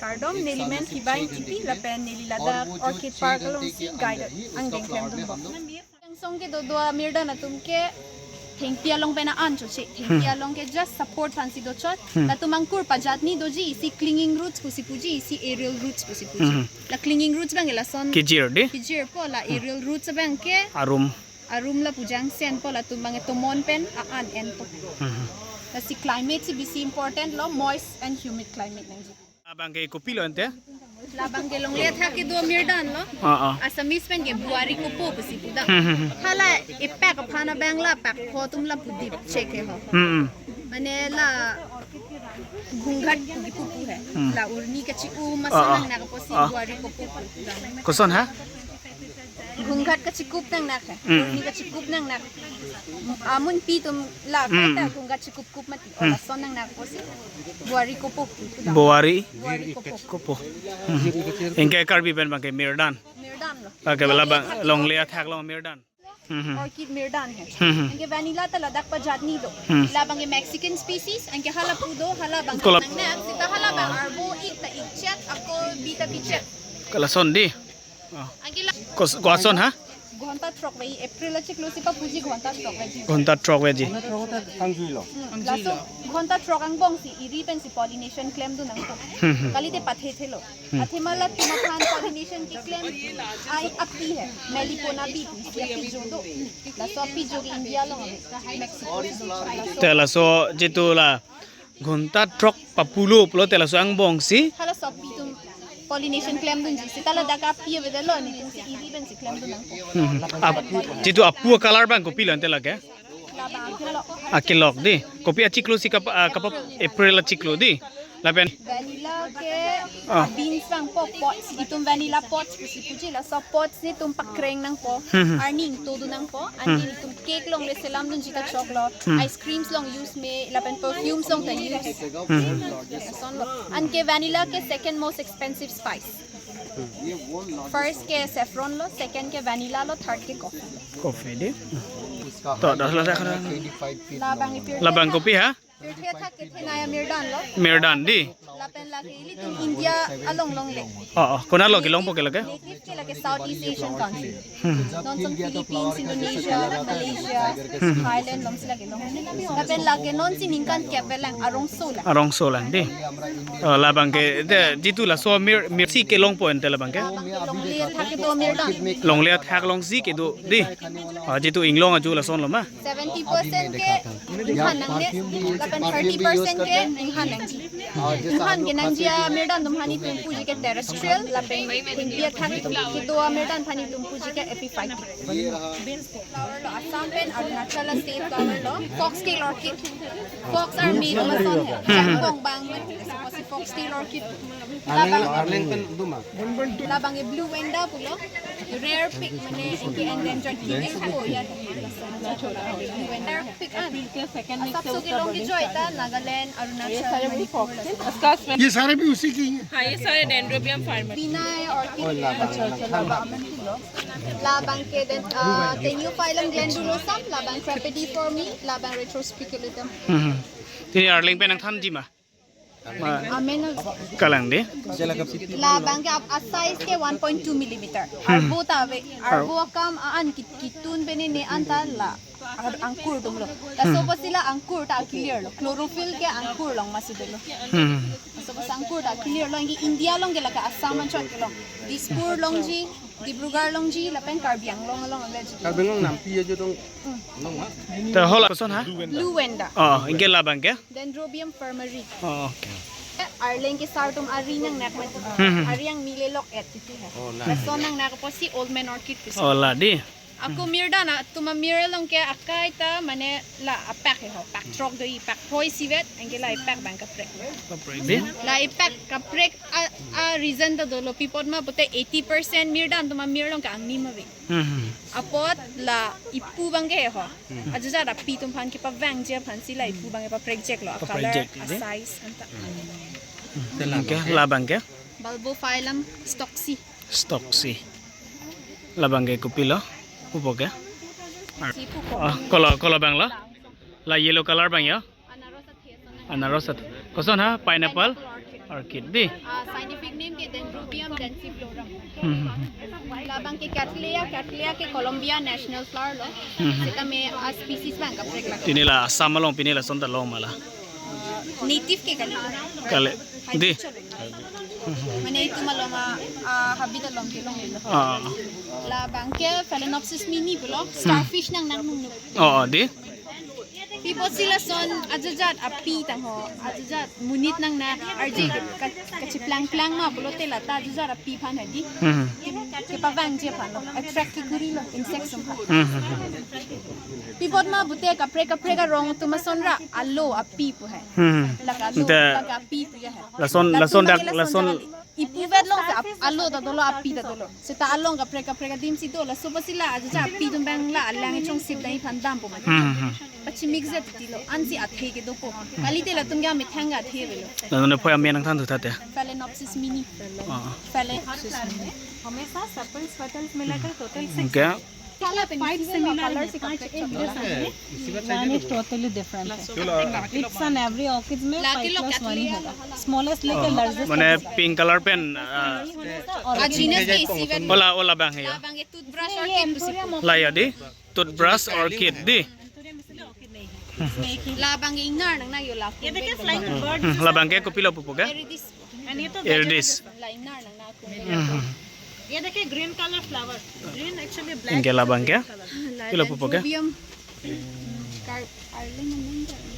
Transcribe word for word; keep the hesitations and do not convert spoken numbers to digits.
Kardom, neli men Kiba Ingtipi lapen neli ladak Orchid Park alongsi guide angdeng klemdunbom. Kangsong kedo do amirdan atum ke thengpi along pen an choche, thengpi Hmm. along ke just support aphansi dochot. Hmm. Latum angkur pajatni doji, isi clinging roots pusi puji, isi aerial roots pusi puji. Hmm. La clinging roots abang lason Kejir di? Kejirpo, la aerial roots abang ke Arum. arum la pujangsenpo, latum abang tomon pen a-an enpo. Hmm. Lasi climate si bisi important lo, moist and humid climate nangji. Labang ke kopilo ante? Labang ke longle athak kedo amirdan lo. Ah, ah. Assamese pen ke buari kopo pusi pudam. Hmm, hmm, hmm. Hala epak aphan abang la pak pho atum la pudip chek he ho. Hmm, hmm. Mane la ghunghat pu kipu pu he. Hmm. La urni kachi-u Ah, ah. masanang na kaposi Ah. buari kopo pu pudam. Koson ha? Ghunghat kachikup nangnak he. Hmm. Urni kachikup nangnak. Amunpi atum la Hmm. kaita ghunghat chikup kup mati. Hmm. Lason nangnak pusi buari kopo. Buari Buari kopo. kopo. Hmm. Anke Karbi pen abang ke mirdan. Mirdan lo. Abang ke labang longle athak along mirdan. Hmm. Orchid mirdan he. Hmm. Anke vanilla ta ladak pajatni do. Hmm. Labang ke Mexican species, anke hala pu do, hala abang Kolap. nangnak, seta hala abang arvo ik ta ikchet, ako bi ta bichet. Kalason di. Oh. Anke la Kos-, koson ha? Ghonta throk veji, April achiklo si papuji ghonta throk veji. Ghonta throk veji. Hmm, laso ghonta throk angbongsi iri pensi pollination klemdun nangpo. Hmm, hmm. Kalite pathethelo. Hmm. Athema latum aphan pollination keklem ai api he. Melipona bee, si api jo do. Laso api jo ke India along ave. Mexico. Te laso jitu la ghonta throk papulo pulote laso angbongsi. Halaso api atum pollination klemdunji. Seta ladak api avedetlo, netumsi iri pensi klemdun nangpo. Hmm. Ap-, jitu apu color abang kopilo ante lake? Labang akelok. Akelok di. Kopi achiklo si kap-, ah, kap-, April achiklo di. Lapen vanilla ke Ah. beans abang po pots. Itum vanilla pots pusi puji, laso pots netum pakreng nangpo. Hmm, hmm. Arni ingtodun nangpo. Anke Hmm. itum cake along le selamdunji ta choklo. Hmm. Ice creams along use me, lapen perfumes along ta use. Hmm. Lasonlo. Anke vanilla ke second most expensive spice. First ke saffron lo, second ke vanilla lo, third ke coffee. Coffee di. To, dah lah dah. Labang ipir Labang kopi ha? Pirthe athak kethenei amirdan lo. Mirdan di. Lapen lake ilitum India along longle. Oh, oh. Konat lo kelongpo ke lake? Native ke lake Southeast Asian country. Hmm. Non ason Philippines, Indonesia, Malaysia, Hmm. Thailand alongsi lake long. Lapen lake non si ningkan kep avelang, arongso lang. Arongso lang di. Oh, labang ke, de, jitu laso mir, mir si kelongpo ante labang ke? Labang ke longle athak kedo amirdan. Longle athak alongsi kedo di. Ah, jitu inglong aju lasonlo ma? Seventy percent ke inghan nangne, lapen thirty percent ke inghan nangji. Inghan kenangji amirdan atum aphan itum puji ke terrestrial, lapen thengpi athak kedo amirdan aphan itum puji ke epiphytic. Flower lo, Assam pen Arunachal state flower lo, foxtail orchid. Fox army lo lason he. Changkong bang, foxtail orchid. Arleng, Arleng pen do ma? Labang ke blue venda pulo. Rare pig, mane anke endangered kine ko ya. Blue venda pig an. Asapso kelong kejoi ta Nagaland, Arunachal, Manipur laso. ये सारे भी उसी की हैं। हाँ, ये सारे Dendrobium farmer. Bina orchid. Labang ke den, ah, Teniophyllum glandulosum, labang Crapidiforme, labang Retrospiculatum. Hmm. Tini Arleng pen nangthanji ma? Ma- Amen. Kalang de. Labang ke ap-, a size ke one point two millimeter. Hmm. Arvo ta ave. Arvo akam a-an kit-, kitun pen ne an ta la. Ar-, angkur atumlo. Laso Hmm. apotsi la angkur ta akilir lo. Chlorophyll ke angkur along masi dolo. Hmm. Laso apotsi angkur ta akilir lo. Anke India along ke lake Assam anchot kelong. Dispur longji, Dibrugarh longji, lapen Karbi Anglong along aveji. Karbi Anglong nampi ajo dong. Hmm. Ta hala koson ha? Blue venda. Oh, anke labang ke? Dendrobium furneri. Oh, okay. Arleng ke sartum ari nangnak mati. Hmm, hmm. Ari angmi le lok-et titi ha. Oh, nice. Lason nangnak apotsi old man orchid pusi. Oh, la di. Ako mirdan atum amir along ke akai ta mane la apak he ho, pak throk do-i, pak phoi isivet, anke la ipak abang kaprek. Kaprek di. La ipak kaprek a, a reason ta dolo, pi apot ma pulote eighty percent mirdan atum amir along ke angnim ave. Hmm, hmm. Apot la ipu abang ke ho. Hmm. Ajujat api atum aphan kepavangji aphansi la ipu abang kepaprekjek lo, a color, Paprekjek a di. Size anta. Hmm. Anke labang ke? Bulbophyllum stocksii. Stocksii. Labang ke kopilo? Pupo ke? Si pupo. Oh, kolo, kolo abang lo? La yellow color abang ya? Anaros athe. Anaros athe. Koson ha? Pineapple? Pineapple orchid. Orchid dei. Ah, scientific name ke Dendrobium densiflorum. Hmm. Labang ke Cattleya, Cattleya ke Colombia national flower lo. Hmm. Seta me a species bang kaprek la. Pini la Assam along, pini lason ta long ma la. Native ke kali. Kali. Dei. Mane itum along a, ah, habit along kelong lo. Ah. Labang ke Phalaenopsis mimi pulo, starfish nang nang nung. Oh, dei. Pi apotsi lason ajajat api tangho, ajajat monit nang na arje ka, kachiplangplang ma pulote lata ajajat api aphan hadi. Hmm. Kepavangji aphan lo, attract kekuri lo, insects aphan. Hmm. Pi apot ma pute kaprek kaprek arong atum asonra alo api pu hai. Hmm. Lake alo, te lake api pu ya hai. Lason, latum lason dak, ke lason lason dak kali. Ipuvet along ke ap-, alo ta dolo, api ta dolo. Seta along kaprek kaprek adim si do, laso apotsi la ajajat api atum bang la alang chong sip dai aphan dampo ma. Hmm, hmm. Pachimik jat ti lo, ansi athe kedopo. Kalite latum ke amethang ke athe avelo. Latum ne phoi amen nangthan thu tha te. Phalaenopsis mimi. Ah. Phalaenopsis mimi. हमेशा sepals petals मिलाकर total six. Okay. Five similar है, पांच एक जैसा है। One is totally different है। It's an every orchid में lake five lo plus one ही Cattleya होगा। Smallest लेके largest तक। Mane pink color pen, ah, और a genus ke isi vet. Ola, ola bang ya. Labang ke toothbrush orchid pusi pu. La ya dei. Toothbrush orchid dei. Labang ke ingnar nang na yo la. ये देखिए, flying bird। Hmm, labang ke kopilo pupo ke? Aridis. And ये तो Aridis। La ingnar nang na ko. Hmm. ये देखिए, green color flower। Green actually black। Anke labang ke? Kopilo pupo ke? Dendrobium car-, arlem nang na.